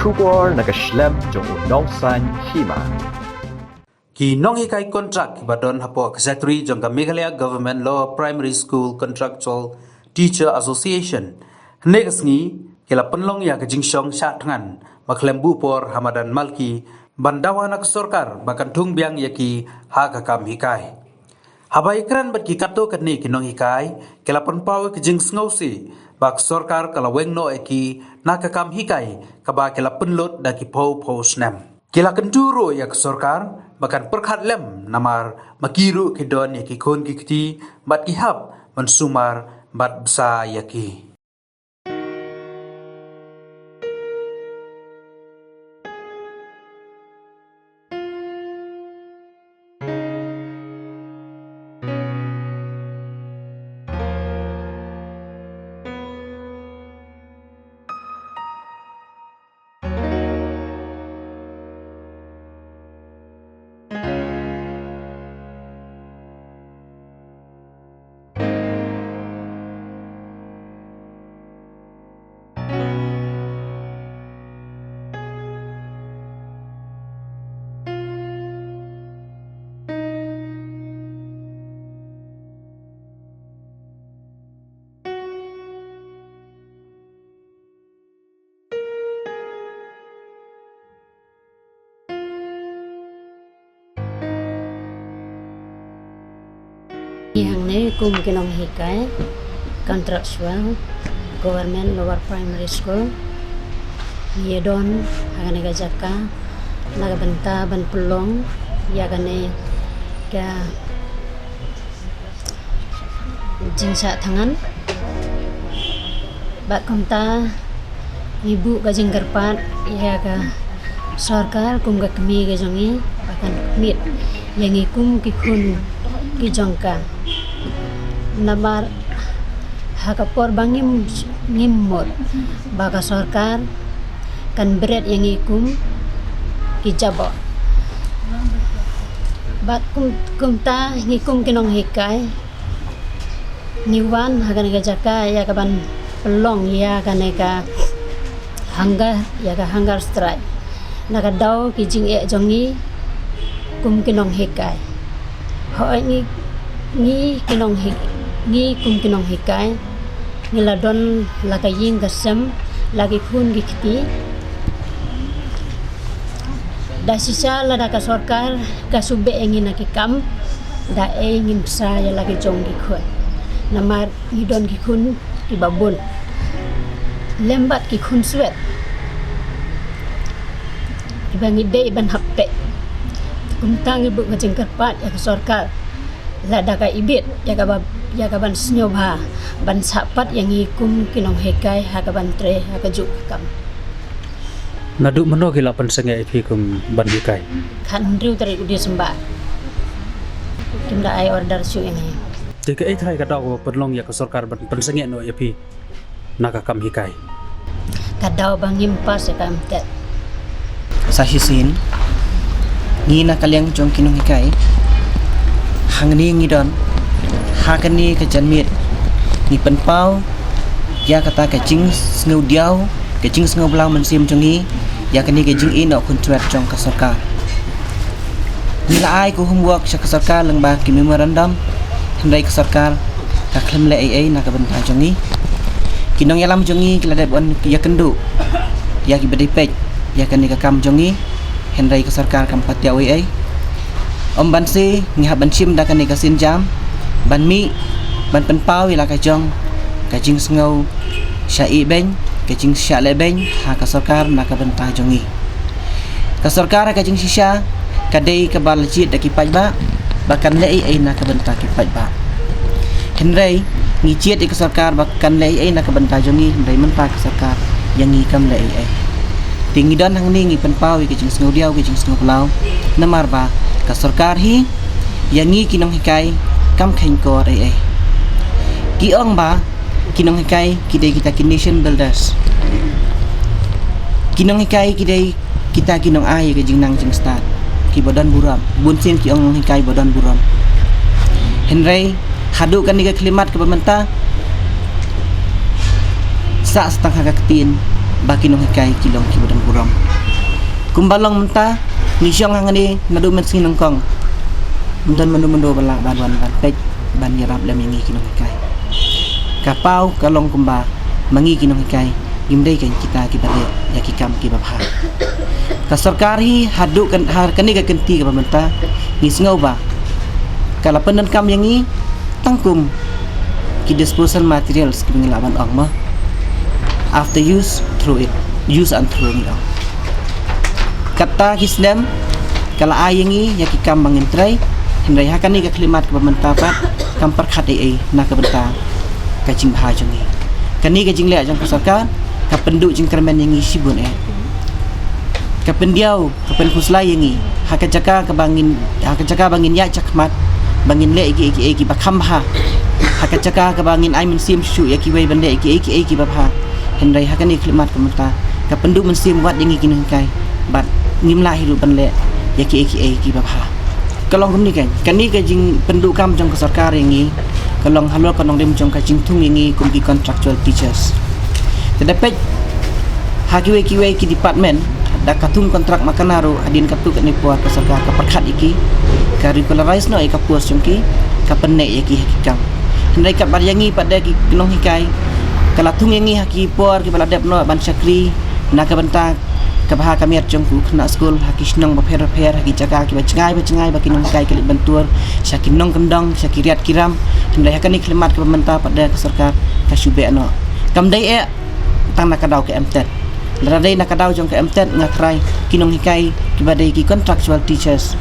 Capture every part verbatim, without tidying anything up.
Khubor na ka shlem jong u nongsan hima. Ki nonghikai kontrak kiba don hapoh ka secretary jong ka Meghalaya Government Lower Primary School Contractual Teacher Association hynne ka sngi ki la pynlong ïa ka jingshong shah thngan ba khlem buh por ha madan Malki ban dawa na ka sorkar ba kan thung biang ïa ki ha ka kam hikai. Haba ïakren bad ki katto katne ki nonghikai ki la pynpaw ïa ka jingsngewsih ba ka sorkar ka la weng noh ïa ki na ka kam hikai kaba ki la pynlut da ki phew phew snem. Ki la kyntu ruh ïa ka sorkar ba kan pyrkhat lem namar ma ki ruh ki don ïa ki khun ki kti bad ki hap ban sumar bad bsa ïa ki. Ngi hangne kum ki nonghikai contractual Government Lower Primary School ngi don ha kane ka jaka na ka bynta ban pynlong ïa kane ka jingshah thngan. Bad kumta ngi buh ka jingkyrpad ïa ka sorkar kum ka kmie ka jong ngi ba kan khmih ïa ngi kum ki khun ki jong ka. Namar ha ka por ba ngim ngim mut ba ka sorkar kan bret ïa ngi kum ki jaboh. Bad kum kumta ngi kum ki nonghikai ngi wan ha kane ka jaka ïa ka ban pynlong ïa kane ka hunger, ïa ka hunger strike na ka daw ki jingeh jong ngi kum ki nonghikai. Hooid ngi ngi ki nonghi ngi kum ki nonghikai ngi la don la ka ïing ka sem la ki khun ki kti. Da shisha lada ka sorkar ka shu beh ïa ngi na ki kam da ei ngin bsa ïa la ki jong ki khun. Namar ngi don ki khun kiba bun lem bad ki khun swet kiba ngi dei ban hap peit. Kumta ngi buh ka jingkyrpad ïa ka sorkar lada ka ibit ïa ka ba ïa ka ban sngewbha ban sah pat ïa ngi kum ki nonghikai ha ka ban trei ha ka juk ka kam. Naduh mynno ki la pynsangeh ïa phi kum ban hikai? Khathynriew tarik u Disember kim da ai order shuh ïa ngi. Te kaei thai ka daw kaba pynlong ïa ka sorkar ban pynsangeh noh ïa phi na ka kam hikai? Ka daw ba ngim pass ïa ka M.Tet. Sa shisien ngi na ka liang jong ki nonghikai hangne ngi don ha kane ka janmiet ngi pynpaw ïa kata ka jingsngewdiaw ka jingsngewblaw mynsiem jong ngi ïa kane ka jingïehnoh khun swet jong ka sorkar. Ngi la ai ka homework sha ka sorkar lyngba ki memorandum hynrei ka sorkar ka khlem leh ei ei na ka bynta jong ngi. Ki nongïalam jong ngi ki la dep ban ïakynduh ïa kiba dei peit ïa kane ka kam jong ngi hynrei ka sorkar kam pat ïa ei ei. Ym banse ngi hap ban shim da kane ka sienjam ban mih ban pynpaw ïa la ka jong ka jingsngew shah ïehbeiñ ka jingshah lehbeiñ ha ka sorkar na ka bynta jong ngi. Ka sorkar ha ka jingshisha ka dei kaba la jied da ki paidbah ba kan leh ei ei na ka bynta ki paidbah. Hynrei ngi jied ïa ka sorkar ba kan leh ei ei na ka bynta jong ngi hynrei mynta ka sorkar ïa ngi kam leh ei ei. Te ngi don hangne ngi pynpaw ïa ka jingsngewdiaw ka jingsngewblaw namar ba ka sorkar hi ïa ngi ki nonghikai kam kheiñ kor ei ei. Ki ong ba ki nonghikai ki dei kita ki nation builders. Ki nonghikai ki dei kita ki nongai ïa ka jingnang jingstad kiba don burom. Bun sien ki ong nonghikai ba don burom. Hynrei haduh kane ka khyllipmat kaba mynta sah sa tang ha ka ktien ba ki nonghikai ki long kiba don burom. Kumba long mynta, ngi shong hangne naduh mynsngi nyngkong. Ym don mano mano ba lah ban wan ban peit ban ïarap lem ïa ngi ki nonghikai. Ka paw ka long kumba ma ngi ki nonghikai ngim dei kein kita kiba leh ïa ki kam kiba bha. Ka sorkar hi haduh kan, ha kane ka kynti kaba mynta, ngi sngew ba ka la pyndonkam ïa ngi tang kum ki disposal materials kiba ngi lah ban ong mo. After use, throw it. Use and throw, ngi ong. Kata ki snem ka la ai ïa ngi ïa ki kam ba ngin trei, hynrei ha kane ka khyllipmat kaba mynta pat kam pyrkhat ei ei na ka bynta ka jingbha jong ngi. Kane ka jingleh jong ka sorkar ka pynduh jingkyrmen ïa ngi shibun eh. Ka pyndiaw, ka pynkhuslai ïa ngi ha ka jaka kaba ngin, ha ka jaka ba ngin ïaid shakhmat, ba ngin leh ïa kiei kiei kiba kham bha, ha ka jaka kaba ngin ai mynsiem shuh shuh ïa kiwei ban leh ïa kiei kiei kiba bha. Hynrei ha kane ka khyllipmat ka mynta ka pynduh mynsiem wat ïa ngi ki nonghikai, bad ngim lah hi ruh ban leh ïa kiei kiei kiba bha. Ka long kumne kein, kane ka jingpynduh kam jong ka sorkar ïa ngi ka long halor ka nongrim jong ka jingthung ïa ngi kum ki contractual teachers. Te da peit ha kiwei kiwei ki department, da ka thung kontrak ma kane ruh, hadien katto katne por ka sorkar ka pyrkhat ïa ki, ka regularize noh ïa ka post jong ki, ka pynneh ïa ki ha ki kam. Hynrei katba ïa ngi pat de ki nonghikai, ka la thung ïa ngi ha ki por kiba la dep noh ban shakri na ka bynta ka bha ka miat jong ki khynnah skul ha ki shnong bapher bapher, ha ki jaka kiba jngai ba jngai ba ki nonghikai ki leit ban tur sha ki nongkyndong, sha ki riat ki ram. Hynrei ha kane ka khyllipmat kaba mynta pat de ka sorkar ka shu beh noh. Kam dei eh tang na ka daw ka MTET. Lada dei na ka daw jong ka MTET, nga tharai ki nonghikai kiba dei ki contractual teachers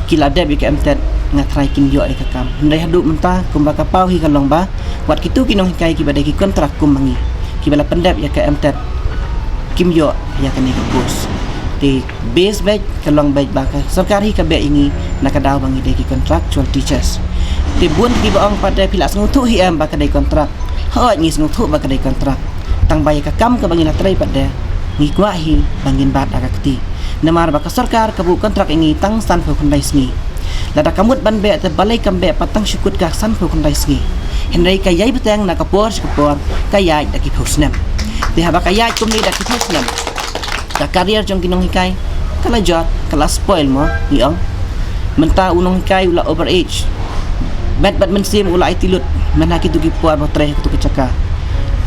ki la dep ïa ka MTET, nga tharai kin ïoh ïa ka kam. Hynrei haduh mynta kumba ka paw hi ka long ba wat kito ki nonghikai kiba dei ki kontrak kum ma ngi, kiba la pyndep ïa ka MTET, kim ïoh ïa kane ka post. Te base beit ka long beit ba ka sorkar hi ka beh ïa ngi na ka daw ba ngi dei ki contractual teachers. Te bun kiba ong pat de, phi la sngewthuh hi em ba ka dei kontrak? Hooid, ngi sngewthuh ba ka dei kontrak. Tang ba ïa ka kam kaba ngi la trei pat de, ngi kwah hi ba ngin bat ha ka kti. Namar ba ka sorkar ka buh kontrak ïa ngi tang sanphew khyndai sngi. Lada ka mut ban beh te balei kam beh pat tang shu kut ka sanphew khyndai sngi? Hynrei ka ïai bteng na ka por sha ka por, ka ïaid da ki phew snem. Te haba ka ïaid kumne da ki phew snem, ka career jong ki nonghikai ka la jot, ka la spoil mo, ngi ong. Mynta u nonghikai u la over age. Met bad mynsiem u la aiti lut, mynta kito ki por ba trei ha kito ki jaka.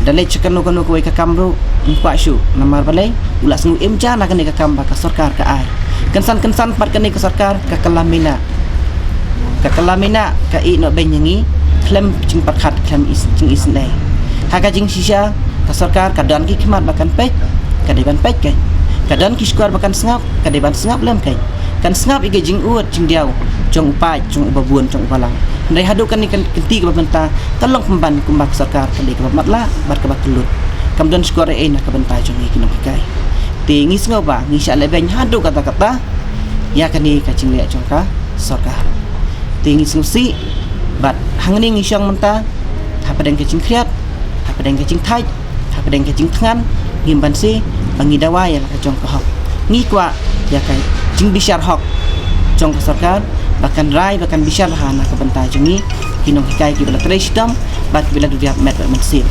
Da leit sha kano kano kawei ka kam ruh, ym kwah shuh, namar balei? U la sngew im ja na kane ka kam ba ka sorkar ka ai. Kynsan kynsan pat kane ka sorkar ka kylla mynta. Ka kylla mynta ka ïeh noh beiñ ïa ngi, khlem jingpyrkhat, khlem is-, jingisynei. Ha ka jingshisha, ka sorkar ka don ki khmat ba kan peit, ka dei ban peit kein. Ka don ki shkor ba kan sngap, ka dei ban sngap lem kein. Kan sngap ïa ka jingud jingdiaw jong u paid, jong u babun, jong u balang. Hynrei haduh kane ka kynti kaba mynta ka long pynban kumba ka sorkar ka dei kaba matlah bad kaba kyllut. Kam don shkor ei ei na ka bynta jong ngi ki nonghikai. Te ngi sngew ba ngi shah leh beiñ haduh katta katta ïa kane ka jingleh jong ka sorkar. Te ngi sngewsih bad hangne ngi shong mynta hapdeng ka jingkhriat, hapdeng ka jingthait, hapdeng ka jingthngan, ngim banse ba ngi dawa ïa la ka jong ka hok. Ngi kwah ïa ka jingbishar hok jong ka sorkar ba kan rai, ba kan bishar bha na ka bynta jong ngi ki nonghikai kiba la trei shitom bad kiba la duriap met bad mynsiem.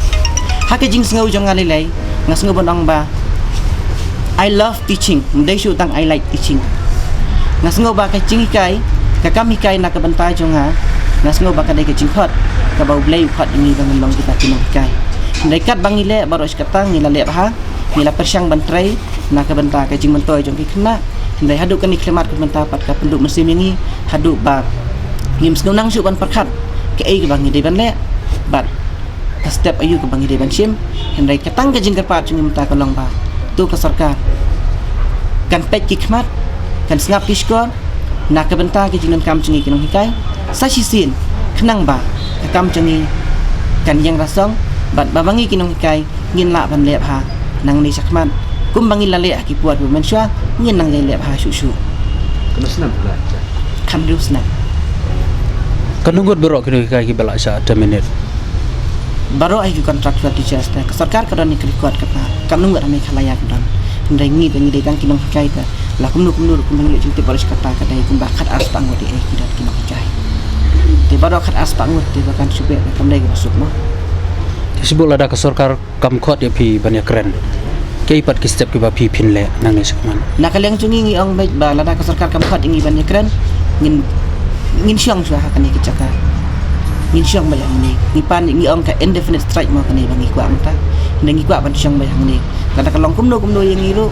Ha ka jingsngew jong nga lei lei, nga sngew ban ong ba I love teaching, ym dei shuh tang I like teaching. Nga sngew ba ka jinghikai, ka kam hikai na ka bynta jong nga, nga sngew ba ka dei ka jingkhot kaba U Blei u khot ïa ngi ba ngin long kita ki nonghikai. Hynrei katba ngi leh baroh shi katta ngi la leh bha, ngi la pyrshang ban trei na ka bynta ka jingmyntoi jong ki khynnah. Hynrei haduh kane ka khyllipmat ka bynta pat ka pynduh mynsiem ïa ngi, haduh ba ngim sngewtynnad shuh ban pyrkhat kaei kaba ngi dei ban leh bad ka step aïu kaba ngi dei ban shim. Hynrei ka tang ka jingkyrpad jong ngi mynta ka long ba to ka sorkar kan peit ki khmat, kan sngap ki shkor na ka bynta ka jingdonkam jong ngi ki nonghikai sa shisien, khnang ba ka kam jong ngi kan ïeng rasong bad ba ma ngi ki nonghikai ngin lah ban leh bha nangne shakhmat. Kumba ngi la leh ha ki por ba mynshuwa, ngin nang ïai leh bha shuh shuh. Kano snem phi la ïa? Khathynriew snem. Katno ngut baroh ki nonghikai kiba la shah terminate? Baroh hi ki contractual teachers te ka sorkar ka don ïa ka record kata katno ngut ha Meghalaya ka don. Hynrei ngi te ngi dei tang ki nonghikai te la kumno kumno ruh kumba ngi leh jingtip baroh shi katta ka dei kumba khatar spah ngut ïa ki don ki nonghikai. Te baroh khatar spah ngut te ba kan shu beh, kam dei kaba suk mo. Te shu bud lada ka sorkar kam khot ïa phi ban ïakren, Kaei pat ki step kiba phi phin leh nangne shakhmat? Na ka liang jong ngi ngi ong beit ba lada ka sorkar kam khot ïa ngi ban ïakren, ngin ngin shong shuwa ha kane ka jaka. Ngin shong beit hangne. Ngi pan ngi ong ka indefinite strike mo kane ba ngi kwah mynta. Ngi kwah ban shong beit hangne. Lada ka long kumno kumno ïa ngi ruh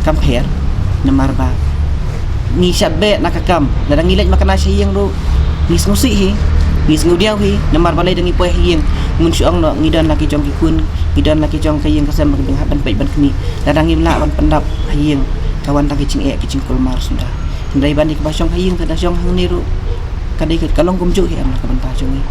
kam pher. Namar ba ngi shah beh na ka kam. Lada ngi leit makna sha ïing ruh ngi sngewsih hi, ngi sngewdiaw hi. Namar balei da ngi poi ha ïing? Ngun shu ong noh ngi don la ki jong ki khun, ngi don la ki jong ka ïing ka sem ba ki dang hap ban peit ban khmih. Lada ngim lah ban pyndap ha ïing, ka wan tang ki jingeh ki jingkulmar shuh. Hynrei ban ïa kaba shong ha ïing, ka da shong hangne ruh ka dei ka long kumjuh hi em na ka bynta jong ngi.